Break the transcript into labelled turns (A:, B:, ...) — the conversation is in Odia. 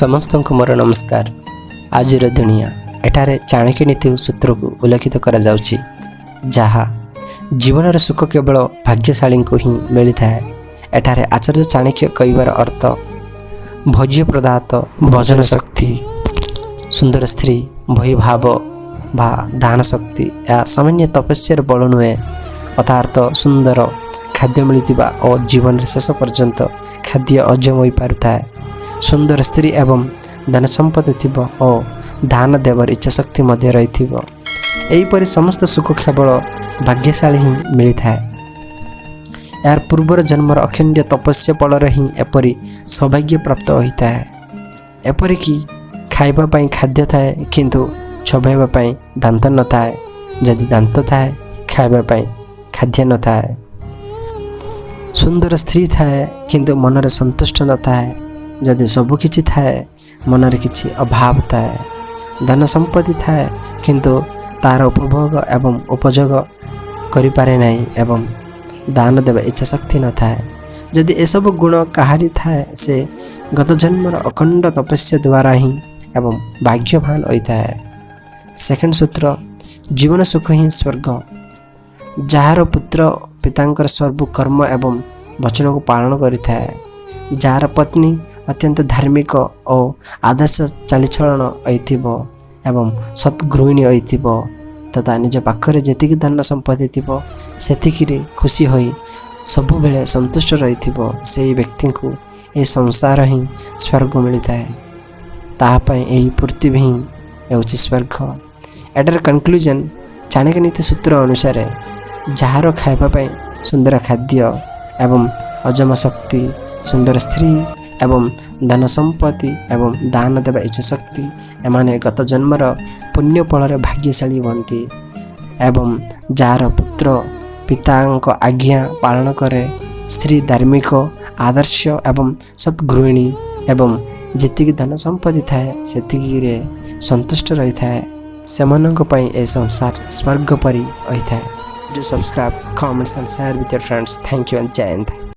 A: ସମସ୍ତଙ୍କୁ ମୋର ନମସ୍କାର। ଆଜିର ଦୁନିଆ ଏଠାରେ ଚାଣକ୍ୟ ନୀତି ସୂତ୍ରକୁ ଉଲ୍ଲେଖିତ କରାଯାଉଛି, ଯାହା ଜୀବନର ସୁଖ କେବଳ ଭାଗ୍ୟଶାଳୀଙ୍କୁ ହିଁ ମିଳିଥାଏ। ଏଠାରେ ଆଚାର୍ଯ୍ୟ ଚାଣକ୍ୟ କହିବାର ଅର୍ଥ ଭୋଜ୍ୟ ପଦାର୍ଥ, ଭୋଜନ ଶକ୍ତି, ସୁନ୍ଦର ସ୍ତ୍ରୀ, ବୈଭବ ବା ଦାନ ଶକ୍ତି, ଏହା ସାମାନ୍ୟ ତପସ୍ୟାର ବଳ ନୁହେଁ। ଅର୍ଥାତ ସୁନ୍ଦର ଖାଦ୍ୟ ମିଳିଥିବା ଓ ଜୀବନରେ ଶେଷ ପର୍ଯ୍ୟନ୍ତ ଖାଦ୍ୟ ହଜମ ହୋଇପାରୁଥାଏ, ସୁନ୍ଦର ସ୍ତ୍ରୀ ଏବଂ ଧନ ସମ୍ପତ୍ତି ଥିବ ଓ ଦାନ ଦେବାର ଇଚ୍ଛାଶକ୍ତି ମଧ୍ୟ ରହିଥିବ, ଏହିପରି ସମସ୍ତ ସୁଖ କେବଳ ଭାଗ୍ୟଶାଳୀ ହିଁ ମିଳିଥାଏ। ଏହାର ପୂର୍ବର ଜନ୍ମର ଅଖଣ୍ଡ ତପସ୍ୟା ଫଳରେ ହିଁ ଏପରି ସୌଭାଗ୍ୟ ପ୍ରାପ୍ତ ହୋଇଥାଏ। ଏପରିକି ଖାଇବା ପାଇଁ ଖାଦ୍ୟ ଥାଏ, କିନ୍ତୁ ଚୋବାଇବା ପାଇଁ ଦାନ୍ତ ନଥାଏ। ଯଦି ଦାନ୍ତ ଥାଏ, ଖାଇବା ପାଇଁ ଖାଦ୍ୟ ନଥାଏ। ସୁନ୍ଦର ସ୍ତ୍ରୀ ଥାଏ, କିନ୍ତୁ ମନରେ ସନ୍ତୁଷ୍ଟ ନଥାଏ। ଯଦି ସବୁକିଛି ଥାଏ, ମନରେ କିଛି ଅଭାବ ଥାଏ। ଧନ ସମ୍ପତ୍ତି ଥାଏ, କିନ୍ତୁ ତାର ଉପଭୋଗ ଏବଂ ଉପଯୋଗ କରିପାରେ ନାହିଁ ଏବଂ ଦାନ ଦେବା ଇଚ୍ଛା ଶକ୍ତି ନଥାଏ। ଯଦି ଏସବୁ ଗୁଣ କାହାରି ଥାଏ, ସେ ଗତ ଜନ୍ମର ଅଖଣ୍ଡ ତପସ୍ୟା ଦ୍ୱାରା ହିଁ ଏବଂ ଭାଗ୍ୟବାନ ହୋଇଥାଏ। ସେକେଣ୍ଡ ସୂତ୍ର, ଜୀବନ ସୁଖ ହିଁ ସ୍ୱର୍ଗ। ଯାହାର ପୁତ୍ର ପିତାଙ୍କର ସବୁ କର୍ମ ଏବଂ ବଚନକୁ ପାଳନ କରିଥାଏ, ଯାହାର ପତ୍ନୀ ଅତ୍ୟନ୍ତ ଧାର୍ମିକ ଓ ଆଦର୍ଶ ଚାଲିଚଳନ ହୋଇଥିବ ଏବଂ ସଦ୍ଗୃହିଣୀ ହୋଇଥିବ ତଥା ନିଜ ପାଖରେ ଯେତିକି ଧନ ସମ୍ପତ୍ତି ଥିବ ସେତିକିରେ ଖୁସି ହୋଇ ସବୁବେଳେ ସନ୍ତୁଷ୍ଟ ରହିଥିବ, ସେହି ବ୍ୟକ୍ତିଙ୍କୁ ଏହି ସଂସାର ହିଁ ସ୍ୱର୍ଗ ମିଳିଥାଏ। ତାହା ପାଇଁ ଏହି ପୃଥିବୀ ହିଁ ହେଉଛି ସ୍ୱର୍ଗ। ଏଟାର କନକ୍ଲୁଜନ୍, ଚାଣକ୍ୟ ନୀତି ସୂତ୍ର ଅନୁସାରେ ଯାହାର ଖାଇବା ପାଇଁ ସୁନ୍ଦର ଖାଦ୍ୟ ଏବଂ ହଜମ ଶକ୍ତି, ସୁନ୍ଦର ସ୍ତ୍ରୀ ଏବଂ ଧନ ସମ୍ପତ୍ତି ଏବଂ ଦାନ ଦେବା ଇଚ୍ଛା ଶକ୍ତି, ଏମାନେ ଗତ ଜନ୍ମର ପୁଣ୍ୟ ଫଳରେ ଭାଗ୍ୟଶାଳୀ ହୁଅନ୍ତି ଏବଂ ଯାହାର ପୁତ୍ର ପିତାଙ୍କ ଆଜ୍ଞା ପାଳନ କରେ, ସ୍ତ୍ରୀ ଧାର୍ମିକ, ଆଦର୍ଶ ଏବଂ ସଦ୍ଗୃହିଣୀ ଏବଂ ଯେତିକି ଧନ ସମ୍ପତ୍ତି ଥାଏ ସେତିକିରେ ସନ୍ତୁଷ୍ଟ ରହିଥାଏ, ସେମାନଙ୍କ ପାଇଁ ଏ ସଂସାର ସ୍ୱର୍ଗ ପରି ହୋଇଥାଏ। Do subscribe, comments and share with your friends. Thank you and Jay Hind.